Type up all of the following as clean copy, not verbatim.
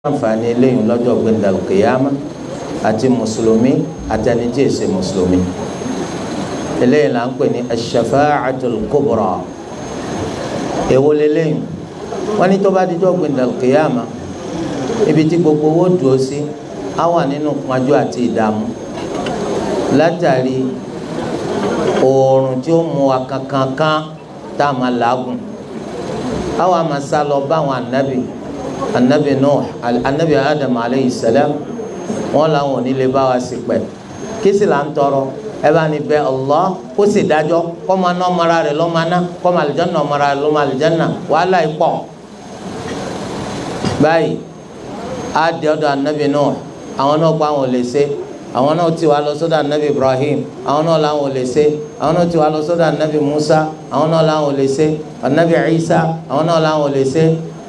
Àǹfààní eléyìí lọ́jọ́ gbẹ̀ndàlùkìyàmá, àti mùsùlùmí àti ẹni tí èsè mùsùlùmí. Eléyìí là ń pè ní ash-shafa'atul kubra. Èwo leléyìí? Wọ́n ní tó bá dijọ́ gbẹ̀ndàlùkìyàmá, ibi tí gbogbo owó dúró sí á wà nínú pọ́njú àti ìdààmú látàrí oòrùn tí ó mú wa kankankan tá a máa làágùn, á wà máa sá lọ bá àwọn ànábì, anabi Nuh, anabi Adam aleyhi salam. Wọn làwọn ò ní lè bá wa sí pẹ. Kí sì là ń tọrọ? Ẹ bá ní bẹ Allah kó sì dájọ́, kó máa ná ọmọ rẹ̀ lọ́mọ ná, kó máa àlùjánnà ọmọ rẹ̀ lọ́mọ àlùjánnà. Wàhálà yìí pọ̀ báyìí. Á di ọ̀dọ̀ anabi Nuh, àwọn náà pa àwọn ò lè ṣe. Àwọn náà ti wá lọ sọ́dọ̀ anabi Ibrahim, àwọn náà làwọn ò lè ṣe. Àwọn náà ti wá lọ sọ́dọ̀ anabi Musa, àwọn náà làwọn ò lè ṣe. Anabi Isa, àwọn náà làwọn ò lè ṣe.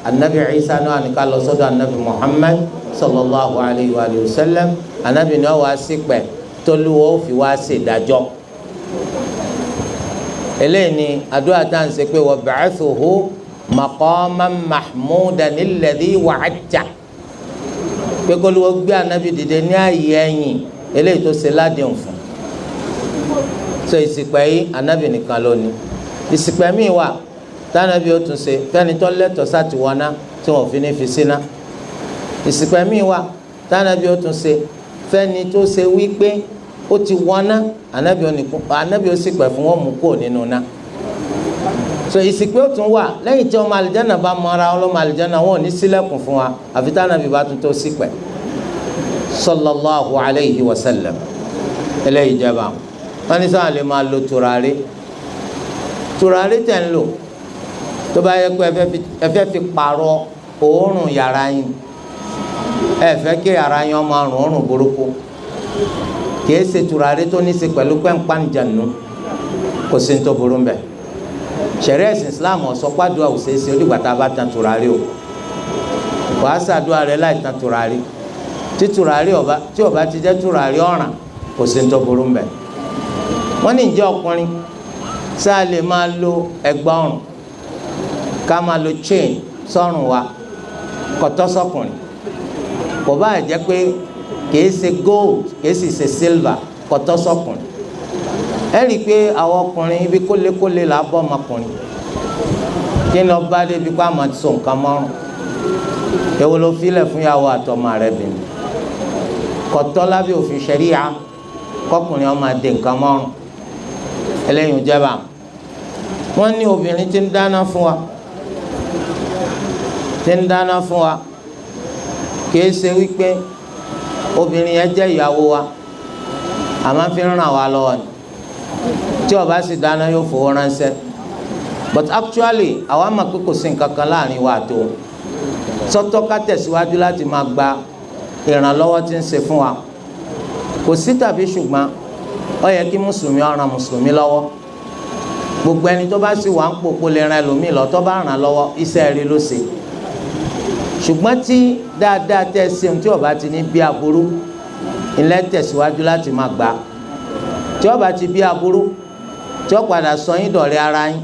Anabi Isa náà ní ká lọ sọ́dọ̀ anabi Muhammad sallallahu alayhi wa sallam. Anabi náà wá sí pẹ tolúwọ́ fi wá sí ìdájọ́. Eléyìí ni àdúrà tá à ń ṣe pé wab'athuhu maqaman mahmudan alladhi wa'adta, pé kólúwọ́ gbé anabi dìde ní ààyè ẹ̀yìn eléyìí tó ṣe ládìhùn fún. So ìsìpẹ̀ yìí, anabi nìkan ló ní. Ìsìpẹ̀ míì wà tánàbí ó tún ṣe fẹ́ni tó lẹ́tọ̀ọ́ sáti wọná tí wọ́n fi ní fi síná. Ìsìpẹ̀ míì wà tánàbí ó tún ṣe fẹ́ni tó ṣe wípé ó ti wọná, ànábì ó sì pẹ̀ fún wọn mú kúrò nínú ná. So ìsìpẹ̀ ó tún wà lẹ́yìn tí ọmọ àlìjáná bá mọra ọlọ́mọ àlìjáná, wọn ò ní ṣílẹ̀kùn fún wa àfi tánàbí bá tún tó ṣìpẹ̀ sallallahu alayhi wa sallam. Eléyìí jẹba. Wọn ní sáà lè máa lo tùràrí. Tùràrí tẹ̀ ń lò, tó bá yẹ pé ẹ fẹ́ fi pààrọ̀ òórùn yàrá yín, ẹ fẹ́ kí yàrá yín ó máa rùn òórùn burúkú, kìí ṣe tùràrí tó ní í ṣe pẹ̀lú pẹ́ńpánjànú, kò sí ní tó burú mbẹ̀. Ṣẹ̀ríà ẹ̀sìn Islam ó sọ pàdúà ò ṣeé ṣe ó dìgbà tá a bá tan tùràrí o. Wàá ṣàdúrà rẹ láì tan tùràrí. Tí tùràrí ọba tí ọba ti jẹ́ tùràrí ọ̀ràn, kò sí ní tó burú mbẹ̀. Wọ́n ní ìjẹ́ ọkùnrin sáà lè máa lo ẹ̀gbà ọrùn, ká máa lo chain sọ́rùn wa? Kò tọ́ sọ́kùnrin. Kò bá jẹ́ pé kìí ṣe gold, kìí sì ṣe silver, kò tọ́ sọ́kùnrin. Ẹ rí i pé àwọn ọkùnrin, ibi kólékólé là á bọ́ ọmọkùnrin. Kí ni ọba débi kó àmọ́ so nǹkan mọ́rùn? Èwo ló filẹ̀ fún ìyàwó àtọmọ rẹ̀ bìnrin? Kò tọ́ lábẹ́ òfin ṣẹ̀ríà kọkùnrin ó máa de nǹkan mọ́rùn. Eléyìí ń jẹba. Wọ́n ní obìnrin tí ń dáná fún wa, tí ń dáná fún wa, kìí ṣe wípé obìnrin yẹn jẹ́ ìyàwó wa, àmọ́ fi ń ràn wá lọ́wọ́ ni. Tí ó bá sì dáná, yóò fowó ránṣẹ́, but actually àwa mọ̀ pé kò sí nǹkan kan láàrin wa tó sọ́tọ̀ ká tẹ̀síwájú láti máa gba ìrànlọ́wọ́ tí ń ṣe fún wa. Kò sí tàbí ṣùgbọ́n, ó yẹ kí mùsùlùmí ó ràn mùsùlùmí lọ́wọ́. Gbogbo ẹni tó bá sì wà ń pòpò lè ran ẹlòmíì lọ, tó bá ràn lọ́wọ́, iṣẹ́ rí ló ṣe. Ṣùgbọ́n tí dáadáa tẹ́ ṣeun tí ó bá ti ní bí aburú, ilẹ̀ tẹ̀síwájú láti máa gbà. Tí ó bá ti bí aburú, tí ó padà sọ yín dọ̀rẹ́ ara yín,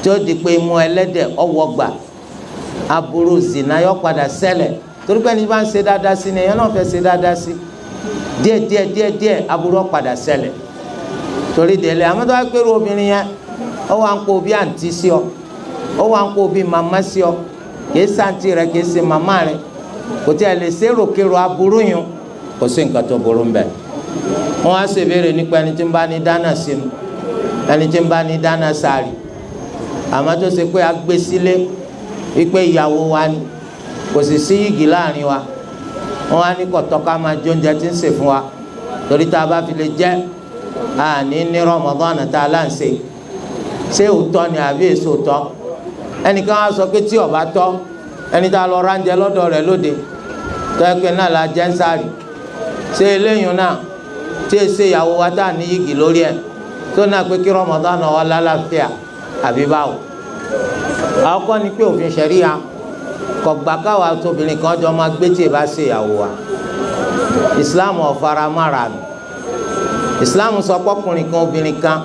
tí ó di pé imú ẹlẹ́dẹ̀ ọwọ́ gbà, aburú zina yọ padà ṣẹlẹ̀, torí pé ẹni bá ń ṣe dáadáa sí ni èèyàn náà fẹ́ ṣe dáadáa sí. Díẹ̀ díẹ̀ díẹ̀ díẹ̀, aburú ó padà ṣẹlẹ̀. Torí délé, àmọ́ tó wá pẹ́rù obìnrin yẹn, ó wà ń kó bí àǹtí sí ọ, ó wà ń kó bí màmá sí ọ, kìí sàǹtì rẹ, kìí ṣe màmá rẹ, kò tí a lè ṣe èròkèrò aburú yun, kò sí nǹkan tó burú mbẹ. Wọn á ṣèbéèrè nípa ẹni tí ń bá ní dáná sínú, ẹni tí ń bá ní dáná sáré, àmọ́ tó ṣe pé a gbé sílé wípé ìyàwó wa ni, kò sì sí yìgì láàrin wa. Wọn á ní kọ̀tọ́ ká máa jẹ oúnjẹ tí ń sè fún wa, torí tá a bá fi lè jẹ́, àní ní Ramadan tá a là ń ṣe. Ṣé òótọ́ ni àbí èso òótọ́? Ẹnìkan á sọ pé tí ó bá tọ́, ẹni tá a lọ ránjẹ lọ́dọ̀ rẹ̀ lóde, tọ́ ẹ pé náà la jẹ́ ń sáré, ṣé eléyìí náà tí èsè ìyàwó wa tá a ní yìgì lórí ẹ̀ tó náà pé kí Ramadan wa lálàáfíà, àbí báwo? Àkọ́kọ́ ni pé òfin ṣẹ̀ríya kò gbà káwa tóbìnrin kan jọ máa gbé tí ì bá ṣe ìyàwó wa. Islam ò fara mára nù. Islam sọ pọ́kùnrin kan, obìnrin kan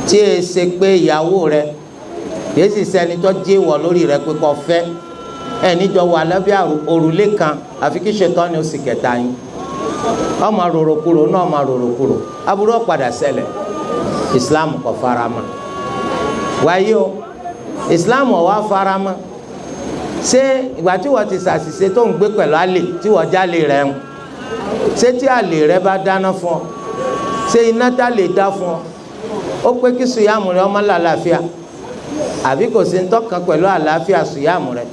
tí e ṣe pé ìyàwó rẹ, kìí sì ṣẹni tó jẹ́ ìwọ̀ lórí rẹ pé kó fẹ́. Ẹ níjọ wà lábẹ́ òrùlé kan, àfi kí ṣètánì ó sì kẹta yín. Ọmọ rorokuro náà, ọmọ rorokuro, aburú ó padà ṣẹlẹ̀. Islam kò farama. Wáyé o, Islam ò wá farama. Ṣé ìgbà tí wọ́n ti ṣàṣìṣe tó ń gbé pẹ̀lú àlè tí wọ́n jálè rẹ̀ ń, ṣé tí àlè rẹ̀ bá dáná fún ọ, ṣé iná tá lè dá fún ọ, ó pé kí sùyàmù rẹ̀ ọmọ làlàáfíà, àbí kò sí ntọ́kan pẹ̀lú àlàáfíà sùyàmù rẹ̀?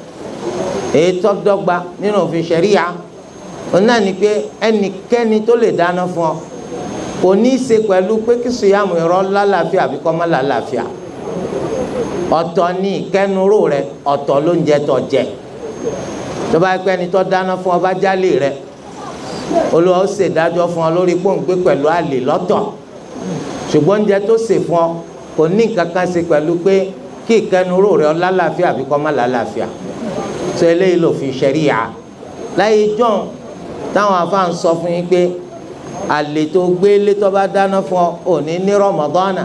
Èyí tó dọ́gba nínú òfin ṣẹ̀ríya òun náà ni pé ẹnikẹ́ni tó lè dáná fún ọ kò ní í ṣe pẹ̀lú pé kí sùyàmù rẹ̀ lálàáfíà àbí kó má lálàáfíà. Ọ̀tọ̀ ní ìkẹnuró rẹ̀, ọ̀tọ̀ ló ń jẹ tó jẹ. Tó bá pẹ́ ni tó dáná fún ọ bá jálè rẹ̀, Olúwa ó ṣèdájọ́ fún ọ lórí pòǹgbé pẹ̀lú àlè lọ́tọ̀, ṣùgbọ́n oúnjẹ tó ṣe fún ọ kò ní nǹkan kan ṣe pẹ̀lú pé kí ìkẹnuró rẹ̀ ọ lálàáfíà àbí kó má lálàáfíà. Tó eléyìí lòfin ṣẹ̀ríyà. Láyé john táwọn afáà ń sọ fún yín pé àlè tó gbé lé tó bá dáná fún ọ ò ní ní Rọmọdánà,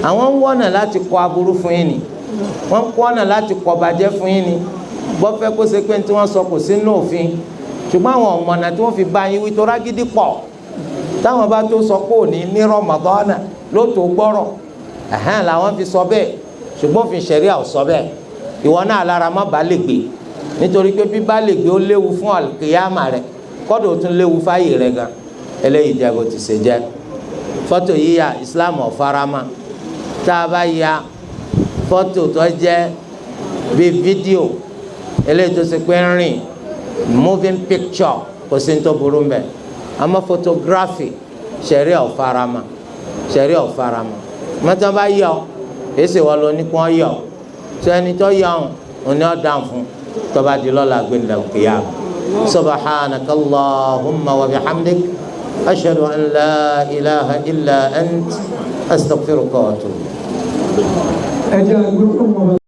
àwọn ń wọ́nà láti kọ aburú fún yín ni, wọ́n ń kọ́ ọ̀nà láti kọ bàjẹ́ fún yín ni. Gbọ́fẹ́ kó ṣe pé tí wọ́n sọ kò sínú òfin, ṣùgbọ́n àwọn ọ̀mọ̀nà tí wọ́n fi bá yín wí tó rágídí pọ̀. Táwọn bá tó sọ pé òní ní Rọmọdánà ló tó gbọ́rọ̀ ẹ̀hẹ́n làwọn fi sọ bẹ́ẹ̀, ṣùgbọ́n òfin ṣẹ̀ríà ò sọ bẹ́ẹ̀. Ìwọ náà lára má bàa lè gbé, nítorí pé bí bá lè gbé, ó léwu fún àlùkìyàmà rẹ, kọ́dọ̀ ó tún léwu fáyè rẹ gan. Eléyìí jẹ́ bó ti ṣe jẹ́. Fọ́tò yíya, Islam ò farama. Tá a bá ya fọ́tò tó jẹ́ bíi fídíò, eléyìí tó ṣe pé ń rìn, moving picture, kò sí ní tó burú mbẹ. Àmọ́ photography, ṣẹ̀ríà ò farama, ṣẹ̀ríà ò farama. Mọ́tò bá yọ, èsì wọn ló ní kí wọ́n yọ tó ẹni tó yọ ọ̀hún ní ọ̀ dáhùn fún tó bá di lọ́la gbẹ̀ndà kìyàm. Subhanaka Allahumma wa bihamdik, ashhadu an la ilaha illa ant, astaghfiruka wa atubu. Ẹ jẹ́ àgbẹ̀ fún wọn.